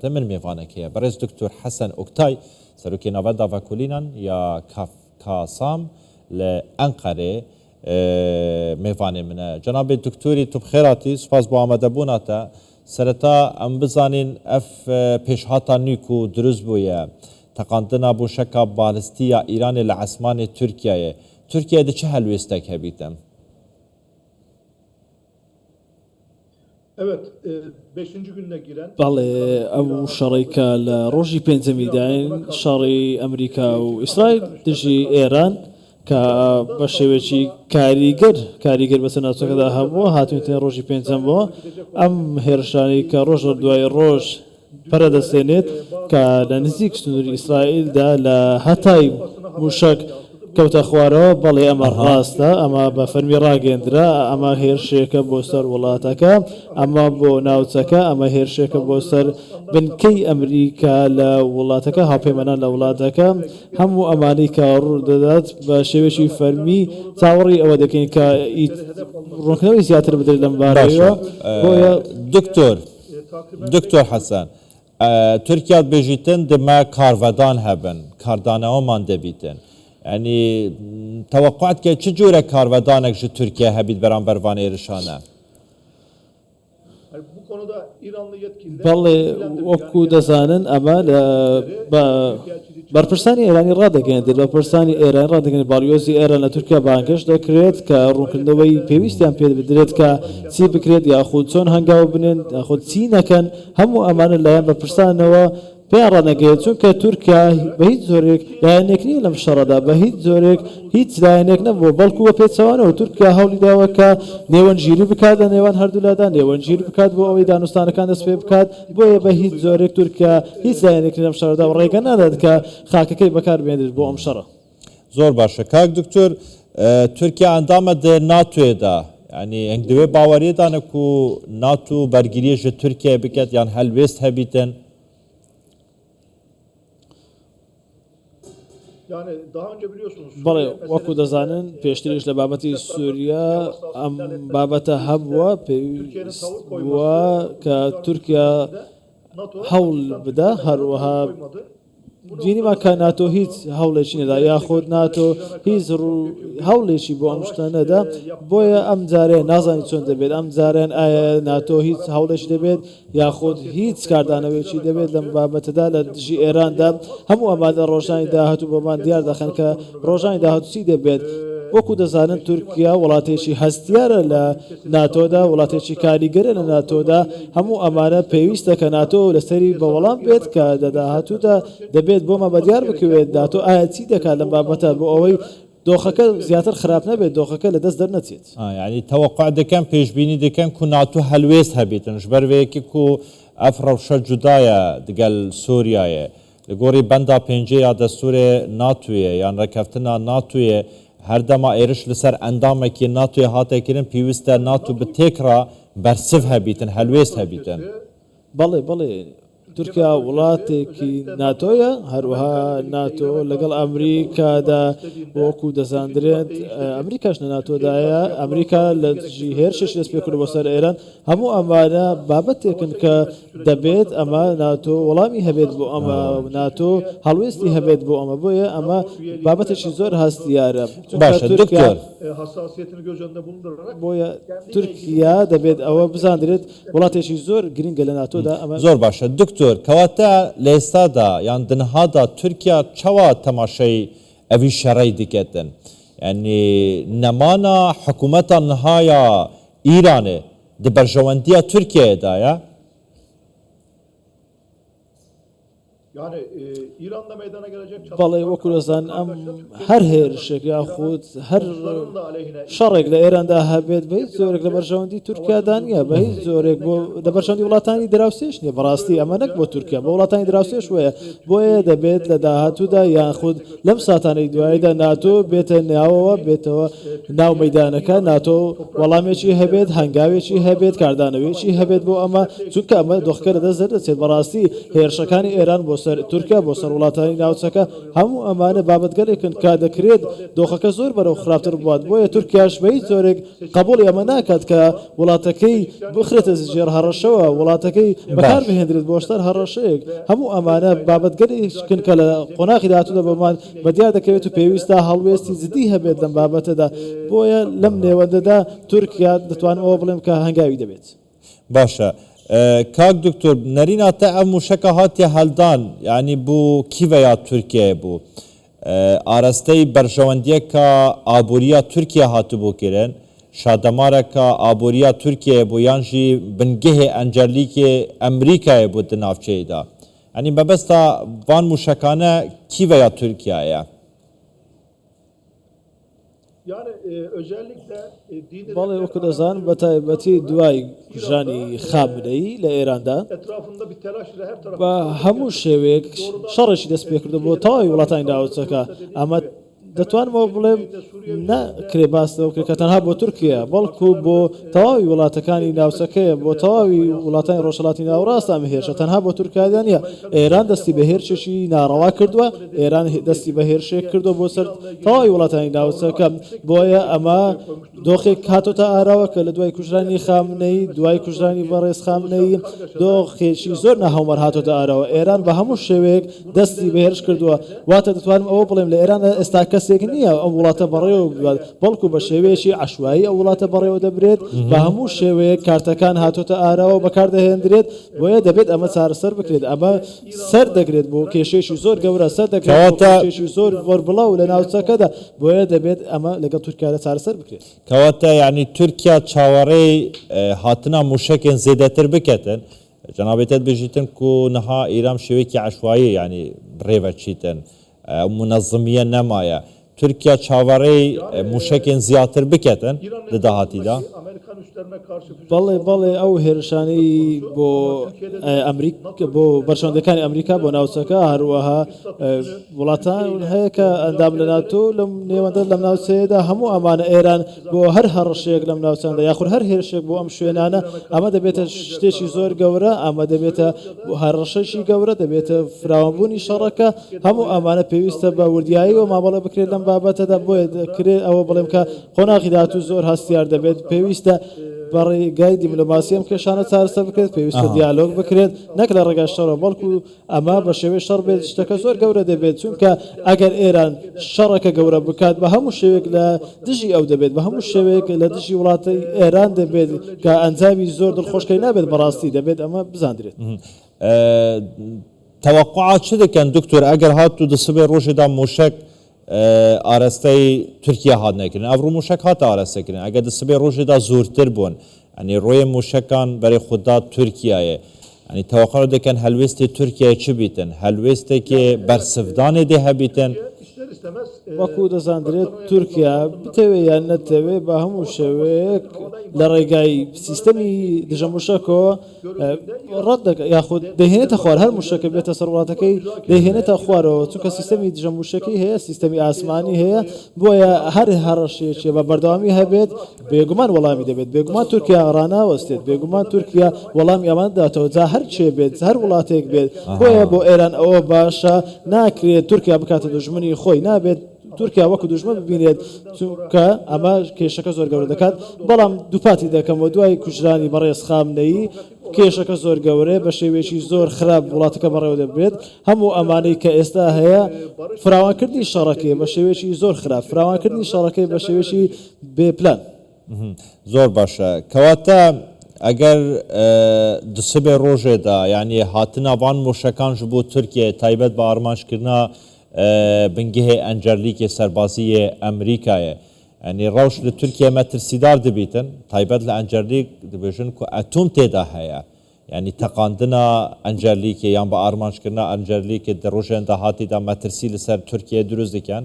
من مێڤانەکەیە بەڕێز دکتۆر حەسەن ئۆکتای سەرۆکی ناڤەندا ڤەکۆلینان یا کافکاسام لە ئەنقەرێ مێڤانێ منە. جەنابێ دکتۆری تو بخێراتی سوپاس بۆ ئامادەبووناتە. سەرەتا ئەم بزانین ئەف پێشهاتا نوی کو دروست بوویە تەقاندنا موشەکا بالستی یا ئیرانێ لە عەسمانێ تورکیایێ تورکیای د چ هەلوێستەک هەبیتن؟ بەڵێ ئەو شەڕەی کە لە ڕۆژی پێنجەمیداین، شەڕی ئەمریکا و ئیسرائیل دژی ئێران کە بە شێوەیەکی کاریگەر کاریگەر بەسەر ناوچەکەدا هەبووە، هاتووینەتە ڕۆژی پێنجەمەوە. ئەم هێرشانەی کە ڕۆژ لە دوای ڕۆژ پەرە دەستێنێت کە لە نزیک سنووری ئیسرائیلدا لە هەتای مووشەک کەوتە خوارەوە، بەڵێ ئەمە ڕاستە، ئەمە بە فەرمی ڕاگەیەندرا، ئەمە هێرشێکە بۆ سەر وڵاتەکە، ئەمە بۆ ناوچەکە، ئەمە هێرشێکە بۆ سەر بنکەی ئەمریکا لە وڵاتەکە، هاوپەیمانان لە وڵاتەکە، هەموو ئەمانەی کە ڕوودەدات بە شێوەیەکی فەرمی چاوەڕێی ئەوە دەکەین کە ڕوونکردنەوەی زیاتر بدرێت لەم باشە بارەیەوە، بۆیە. دکتۆر دکتۆر حەسەن تورکیا دبێژیتن دمە کارڤەدان هەبن کاردانەوەمان دەبیتن یعنی تەوەقعت کە چ جۆرە کارڤەدانێک ژ تورکیا هەبیت بەرامبەر ڤان ئێرشانە؟ بەڵێ وەکو دەزانن ئەمە لە بە بەرپرسانی ئێرانی ڕادەگەیەندرێت، بەرپرسانی ئێران ڕادەگەیەنرێت، باڵیۆزی ئێران لە تورکیا بانگهێشت دەکرێت کە ڕوونکردنەوەی پێویستیان پێ بدرێت کە چی بکرێت یاخود چۆن هەنگاو بنێن یاخود چی نەکەن، هەموو ئەمانە لەلایەن بەرپرسانەوە پێیان ڕانەگەیەنرێت، چونکە تورکیا بە هیچ جۆرێک لایەنێک نییە لەم شەڕەدا، بە هیچ جۆرێک هیچ لایەنێک نەبووە، بەڵکو بە پێچەوانەوە تورکیا هەوڵی داوە کە نێوەندگیری بکات لە نێوان هەردوولادا، نێوەندگیری بکات بۆ ئەوەی دانوستانەکان دەست پێ بکات، بۆیە بە هیچ جۆرێک تورکیا هیچ لایەنێک لەم شەڕەدا و ڕێگە نادات کە خاکەکەی بەکار بهێنرێت بۆ ئەم شەڕە. زۆر باشە کاک دکتۆر تورکیا ئەندامە دە ناتۆێدا یعنی هەنگ دوێ باوەریێدانە کو ناتو بەرگریە ژە تورکیای بکەت یان هەلوێست هەبیتن؟ بەڵێ وەکو دەزانن پێشتریش لە بابەتی سووریا ئەم بابەتە هەبووە پێویست بووە کە تورکیا هەوڵ بدا هەروەها بینیمان کە ناتۆ هیچ هەوڵێکی نەدا یاخود ناتۆ هیچ هەوڵێکی بۆ ئەم شتە نەدا بۆیە ئەم جارەیە نازانین چۆن دەبێت ئەم جارەیان ئایا ناتۆ هیچ هەوڵێکی دەبێت یاخود هیچ کاردانەوەیەکی دەبێت لەم بابەتەدا لە دژی ئێراندا، هەموو ئەمە لە ڕۆژانی داهاتوو بۆمان دیار دەخەن کە ڕۆژانی داهاتوو چی دەبێت. وەکو دەزانن تورکیا وڵاتێکی هەستیارە لە ناتۆدا، وڵاتێکی کاریگەرە لە ناتۆدا، هەموو ئەمانە پێویستە کە ناتۆ لەسەری بە وەڵام بێت کە لە داهاتوودا دەبێت بۆمان بەدیار بکەوێت ناتۆ ئایا چی دەکات لەم بابەتە بۆ ئەوەی دۆخەکە زیاتر خراپ نەبێت، دۆخەکە لەدەست دەرنەچێت. یانی تەوەقوع دکەن، پێشبینی دکەن کو ناتو هەلوێست هەبیتن ژ بەر ڤێ یەکێ کو ئەف ڕەوشە جودایە دگەل سۆریایێ. لە گۆڕی بەندا پێنجێ یا دەستوورێ ناتویێ یان ڕێکەفتنا ناتویێ هەر دەما ئێرش لە سەر ئەندامەکێ ناتویێ هاتێ کرن پیوستە ناتو bi تێکڕا بەرسڤ هەبیتن، هەلوێست هەبیتن. بەڵێ بەڵێ تورکیا وڵاتێکی ناتۆیە، هەروەها ناتۆ لەگەڵ ئەمریکادا وەکو دەزاندرێت، ئەمریکاش لە ناتۆدایە، ئەمریکا لە دژی هێرشێکی دەست پێکردووە بۆ سەر ئێران، هەموو ئەمانە بابەتێکن کە دەبێت ئەمە ناتۆ وەڵامی هەبێت بۆ ئەمە، ناتۆ هەڵوێستی هەبێت بۆ ئەمە، بۆیە ئەمە بابەتێکی زۆر هەستیارە، چونکە باشە تورکیا دکتۆر. بۆیە تورکیا دەبێت ئەوە بزاندرێت وڵاتێکی زۆر گرنگە لە ناتۆدا ئەمە. زۆر باشە دکتۆر کەواتە لە ئێستادا یان دنهادا تورکیا چەوا تەماشای ئەوی شەڕەی دکەتن یانی نەمانا حکومەتا نهایا ئیرانێ د بەرژەوەندیا تورکیایێ دایە؟ بەڵێ وەکو دەزانن ئەم هەر هێرشێک یاخود هەر شەڕێک لە ئێراندا هەبێت بە هیچ جۆرێک لە بەرژەوەندی تورکیادا نییە بە هیچ جۆرێک بۆ لە بەرژەوەندی وڵاتانی دراوسێش نییە بەڕاستی ئەمە نەک بۆ تورکیا بۆ وڵاتانی دراوسێش وەیە بۆیە دەبێت لە داهاتوودا یاخود لەم ساتانەی دواییدا ناتۆ بێتە ناوەوە، بێتەوە ناو مەیدانەکە، ناتۆ وەڵامێکی هەبێت، هەنگاوێکی هەبێت، کاردانەوەیەکی هەبێت بۆ ئەمە، چونکە ئەمە دۆخەکە لەدەست دەردەچێت. بەڕاستی هێرشەکانی ئێران بۆ سەر. سەر تورکیا، بۆ سەر وڵاتانی ناوچەکە، هەموو ئەمانە بابەتگەلێکن کە دەکرێت دۆخەکە زۆر بەرەو خراپتر ببات، بۆیە تورکیاش بە هیچ جۆرێک قبوڵی ئەمە ناکات کە وڵاتەکەی بخرێتە ژێر هەڕەشەوە، وڵاتەکەی بەکار باش. بهێندرێت بۆ سەر هەڕەشەیەک، هەموو ئەمانە بابەتگەلێکن کە لە قۆناغی داهاتوودا بۆمان بەدیار دەکەوێت و پێویستە هەڵوێستی جدی هەبێت لەم بابەتەدا، بۆیە لەم نێوەندەدا تورکیا دەتوانم ئەوە بڵێم کە هەنگاوی دەبێت. باشە کاک دکتۆر نەرینا تە ئەv موشەکە هاتیە هەلدان یانی بو کیڤە یا تورکیەیە بو ئارەستەی بەرژەوەندیەکا ئابوریا تورکیە هاتبو کرن شادەمارەکا ئابوریا تورکیەیە بو یان ژی بنگهێ ئەنجەرلیکێ ئەمریکایە بو di ناوچەیدا یانی مەبەستا ڤان موشەکانە کیڤە یا تورکیایە؟ بەڵێ وەکو دەزانن بە تایبەتی دوای کوژرانی خامنەیی لە ئێراندا بە هەموو شێوەیەک شەڕێکی دەست پێکردو بۆ تەواوی وڵاتانی ناوچەکە ئەمە دەتوانم ئەوە بڵێم ناکرێ باس لەوە بکرێت کە تەنها بۆ تورکیا بەڵکو بۆ تەواوی وڵاتەکانی ناوچەکەیە بۆ تەواوی وڵاتانی ڕۆژهەڵاتی ناوەڕاست ئەم هێرشە تەنها بۆ تورکیادا نییە ئێران دەستی بە هێرشێکی ناڕەوا کردووە ئێران دەستی بە هێرشێک کردووە بۆ سەر تەواوی وڵاتانی ناوچەکە بۆیە ئەمە دۆخێک هاتۆتە ئاراوە کە لە دوای کوژرانی خامنەیی دوای کوژرانی بەڕێز خامنەیی دۆخێکی زۆر ناهەموار هاتۆتە ئاراوە ئێران بە هەموو شێوەیەک دەستی بە هێرش کردووە واتە دەتوانم ئەوە بڵێم لە ئێران ئێستا کەسێک نییە ئەو وڵاتە بەڕێوە ببات بەڵکو بە شێوەیەکی عەشوایی ئەو وڵاتە بەڕێوە دەبرێت بە هەموو شێوەیەک کارتەکان هاتۆتە ئاراوە بەکاردەهێندرێت بۆیە دەبێت ئەمە چارەسەر بکرێت ئەمە سەر دەگرێت بۆ کێشەیەکی زۆر گەورە سەر دەگرێت بۆ کەواتە کێشەیەکی زۆر بەربڵاو لە ناوچەکەدا بۆیە دەبێت ئەمە لەگەڵ تورکیادا چارەسەر بکرێت. کەواتە یانی تورکیا چاوەڕێی هاتنا موشەکێن زێدەتر بکەتن جەنابێ تە دبێژیتن کو نها ئیران شێوەیەکی عەشوایی یانی بڕێڤە چیتن ئەو مونەزمیە نەمایە تورکیا چاوەڕێی موشەکێن زیاتر بکەتن لە داهاتیدا؟ بەڵێ بەڵێ ئەو هێرشانەی بۆ ئەمریک بۆ بەرژەوەندەکانی ئەمریکا بۆ ناوچەکە هەروەها وڵاتان هەیە کە ئەندام لە ناتۆ لەم نێوەندە لەم ناوچەیەدا هەموو ئەمانە ئێران بۆ هەر هەڕەشەیەک لەم ناوچاندا یاخود هەر هێرشێک بۆ ئەم شوێنانە ئەمە دەبێتە شتێکی زۆر گەورە ئەمە دەبێتە هەڕەشەشی گەورە دەبێتە فراوانبوونی شەڕەکە هەموو ئەمانە پێویستە بە وردیایی و مامەڵە بکرێت لەم بابەتەدا بۆیە دەکرێت ئەوە بڵێم کە قۆناغی داهاتوو زۆر هەستیار دەبێت پێویستە بە ڕێگای دیملۆماسی ئەم کێشانە چارەسەر بکرێت پێویستە دیالۆگ بکرێت نەک لە ڕێگای شەڕەوە بەڵکو ئەمە بە شێوەی شەڕ بێت شتەکە زۆر گەورە دەبێت چونکە ئەگەر ئێران شەڕەکە گەورە بکات بە هەموو شێوەیەک لە دژی ئەو دەبێت بە هەموو شێوەیەک لە دژی وڵاتی ئێران دەبێت کە ئەنجامی زۆر دڵخۆشکەری نابێت بەڕاستی دەبێت ئەمە بزاندرێت. تەوەقوعا چ دەکەن دکتۆر ئەگەر هاتوو دە سبەی ڕۆژێدا مۆشەک ئاراستەی تورکیا هات نەکردن ئەڤڕۆ موشەک هاتە ئاراستە کردن ئەگەر دە سبەی ڕۆژێدا زۆرتر بوون ئەنی ڕۆیە موشەکان بەرێ خوددا تورکیایێ ئەنی تەوەقع دەکەن هەلوێستی تورکیای چ بیتن هەلوێستێکێ بەرسڤدانێ دێ هەبیتن؟ وەکو دەزاندرێت تورکیا بتەوێ یان نەتەوێ بە هەموو شێوەیەک لە ڕێگای سیستەمی دژە موشەکەوە ڕەت دەکات یاخود دەیهێنێتە خوار هەر موشەکە بێتە سەر وڵاتەکەی دەیهێنێتە خوارەوە چونکە سیستەمی دژە موشەکی هەیە سیستەمی ئاسمانی هەیە بۆیە هەر هەڕەشەیەکی بە بەردەوامی هەبێت بێگومان وەڵامی دەبێت بێگومان تورکیا ڕاناوەستێت بێگومان تورکیا وەڵامی ئەوان داتەوە جا هەر چێ بێت هەر وڵاتێک بێت بۆیە بۆ ئێران ئەوە باشە ناکرێت تورکیا بکاتە دوژمنی خۆی نابێت تورکیا وەکو دوژمن ببینێت، چونکە ئەمە کێشەکە زۆر گەورە دەکات، بەڵام دووپاتی دەکەمەوە دوای کوژرانی بەڕێز خامنەیی کێشەکە زۆر گەورەیە، بە شێوەیەکی زۆر خراپ وڵاتەکە بەڕێوە دەبرێت، هەموو ئەمانەی کە ئێستا هەیە فراوانکردنی شەڕەکەیە بە شێوەیەکی زۆر خراپ، فراوانکردنی شەڕەکەی بە شێوەیەکی بێ پلان. زۆر باشە کەواتە ئەگەر دسبێ ڕۆژێدا یعنی هاتنا ڤان موشەکان ژ بۆ تورکیە تایبەت بە ئارمانجکردنا بنگهێ ئەنجەرلیکێ سەربازیێ ئەمریکایێ یعنی ڕەوش لە تورکیە مەترسیدار دبیتن تایبەت لە ئەنجەرلیک دبێژن کو ئەتوم تێدا هەیە یعنی تەقاندنا ئەنجەرلیکێ یان بە ئارمانجکردنا ئەنجەرلیکێ دە ڕۆژێن داهاتیدا مەترسی لەسەر تورکیە دروست دکەن.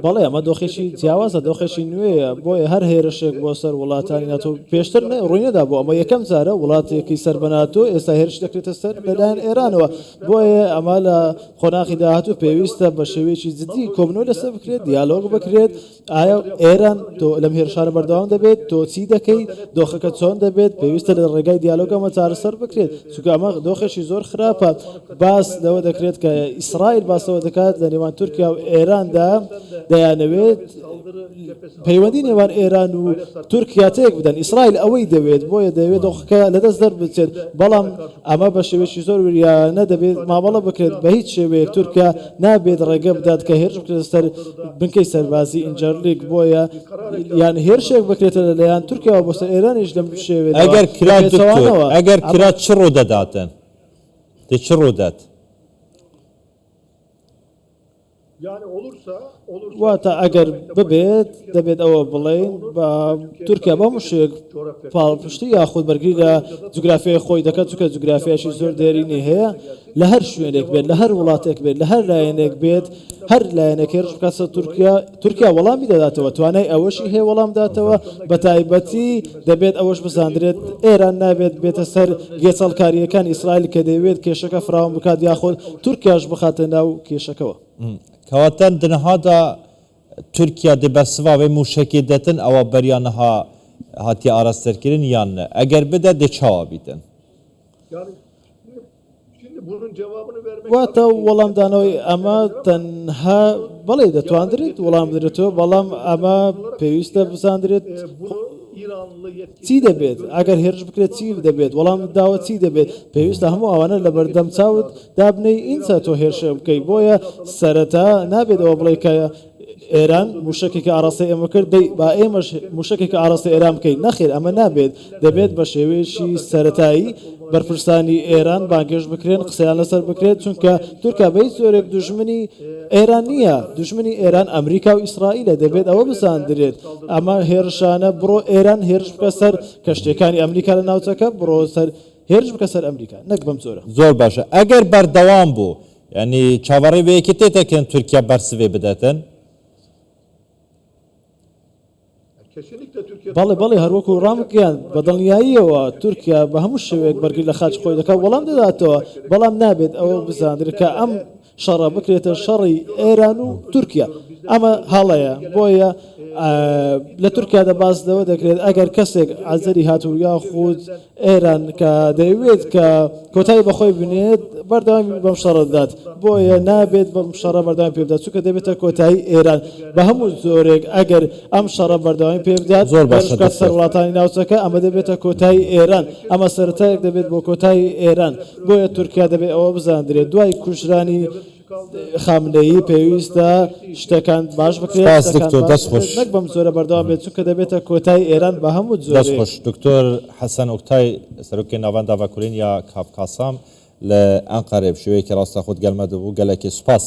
بەڵێ ئەمە دۆخێکی جیاوازە، دۆخێکی نوێیە، بۆیە هەر هێرشێک بۆ سەر وڵاتانی ناتۆ پێشتر ڕووی نەدابوو، ئەمە یەکەم جارە وڵاتێکی سەر بە ناتۆ ئێستا هێرش دەکرێتە سەر لەلایەن ئێرانەوە، بۆیە ئەمە لە قۆناغی داهاتوو پێویستە بە شێوەیەکی جدی کۆبوونەوە لەسەر بکرێت، دیالۆگ بکرێت، ئایا ئێران تۆ لەم هێرشانە بەردەوام دەبێت، تۆ چی دەکەی، دۆخەکە چۆن دەبێت، پێویستە لە ڕێگای دیالۆگەوە چارەسەر بکرێت، چونکە ئەمە دۆخێکی زۆر خراپە، باس لەوە دەکرێت کە ئیسرائیل باس لەوە دەکات لە نێوان تورکیا و ئێراندا دەیانەوێت پەیوەندی نێوان ئێران و تورکیا تێک بدەن، ئیسرائیل ئەوەی دەوێت، بۆیە دەیەوێت دۆخەکە لەدەست دەربچێت، بەڵام ئەمە بە شێوەیەکی زۆر وریایانە دەبێت مامەڵە بکرێت، بە هیچ شێوەیەک تورکیا نابێت ڕێگە بدات کە هێرش بکرێتە سەر بنکەی سەربازی ئینجەرلیک، بۆیە یان هێرشێک بکرێتە لەلایەن تورکیاوە بۆ سەر ئێرانیش لەم شێوەیەوە ئەگەر کرا دکتۆر، بەپێچەوانەوە ئەگەر ئەمە کرا چ ڕوودەداتن؟ دێ چ ڕوودات؟ واتە ئەگەر ببێت دەبێت ئەوە بڵێین بە تورکیا بە هەموو شێوەیەک پاڵپشتی یاخود بەرگری لە جوگرافیای خۆی دەکات چونکە جوگرافیاشی زۆر دێرینی هەیە لە هەر شوێنێک بێت لە هەر وڵاتێک بێت لە هەر لایەنێک بێت هەر لایەنێک هێرش بکات سەر تورکیا تورکیا وەڵامی دەداتەوە توانای ئەوەشی هەیە وەڵام داتەوە بە تایبەتی دەبێت ئەوەش بزاندرێت ئێران نابێت بێتە سەر گێچەڵکارییەکانی ئیسرائیل کە دەیەوێت کێشەکە فراوان بکات یاخود تورکیاش بخاتە ناو کێشەکەوە. کەواتە دنهادا تورکیا دێ بەرسڤا وێ مووشەکێ دەتن ئەوە بەریا نها هاتیە ئاراستەرکرن یان نە؟ ئەگەر بدە دێ چاوا بیتن؟ واتە وەڵامدانەوەی ئەمە تەنها بەڵێ دەتواندرێت وەڵام بدرێتەوە، بەڵام ئەمە پێویستە بزاندرێت چی دەبێت ئەگەر هێرش بکرێت چی دەبێت وەڵام داوە چی دەبێت پێویستە هەموو ئەوانە لە بەردەم چاوت دابنێی ئینجا تۆ هێرشێک بکەیت بۆیە سەرەتا نابێت ئەوە بڵێ کە ئێران مووشەکێکی ئاڕاستەی ئێمە کرد، دەی با ئێمەش مووشەکێکی ئاڕاستەی ئێران بکەین. نەخێر ئەمە نابێت، دەبێت بە شێوەیەکی سەرەتایی بەرپرسانی ئێران بانگهێشت بکرێن، قسەیان لەسەر بکرێت، چونکە تورکیا بە هیچ جۆرێک دوژمنی ئێران نییە، دوژمنی ئێران ئەمریکا و ئیسرائیلە، دەبێت ئەوە بزاندرێت. ئەمە هێرشانە، بڕۆ ئێران هێرش بکە سەر کەشتییەکانی ئەمریکا لە ناوچەکە، بڕۆ سەر هێرش بکە سەر ئەمریکا، نەک بەم جۆرە. زۆر باشە ئەگەر بەردەوام بوو یانی چاوەڕێی وێ یەکێ تێتە کردن تورکیا بەرسڤێ بدەتن؟ بەڵێ بەڵێ هەروەکو ڕامگەیاند بە دڵنیاییەوە تورکیا بە هەموو شێوەیەک بەرگری لە خاکی خۆی دەکات وەڵام دەداتەوە بەڵام نابێت ئەوە بزاندرێت کە ئەم شەڕە بکرێتە شەڕی ئێران و تورکیا ئەمە هەڵەیە بۆیە لە تورکیادا باس لەوە دەکرێت ئەگەر کەسێک ئازەری هاتوو یاخود ئێران کە دەیەوێت کە کۆتایی بەخۆی بنێت بەردەوامی بەم شەڕە دەدات بۆیە نابێت بەم شەڕە بەردەوامی پێ بدات چونکە دەبێتە کۆتایی ئێران بە هەموو جۆرێک ئەگەر ئەم شەڕە بەردەوامی پێ بدات زۆر باشە هێرش بکات سەر دکتۆر. وڵاتانی ناوچەکە ئەمە دەبێتە کۆتایی ئێران ئەمە سەرەتایەک دەبێت بۆ کۆتایی ئێران بۆیە تورکیا دەبێت ئەوە بزاندرێت دوای کوژرانی خامنەیی پێویستە شتەکان باش بکرێت سپاس شتەکان دکتۆر باش دەست بکرێت خۆش. نەک بەم جۆرە بەردەوام بێت چونکە دەبێتە کۆتای ئێران بە هەموو دەست جۆرێک. خۆش دکتۆر حەسەن ئۆکتای سەرۆکی ناوەندا ڤەکولین یا کافکاسام لە ئەنقەرێ بە شێوەیەکی ڕاستەخۆ گەل مە دەبوو گەلەکی سوپاس.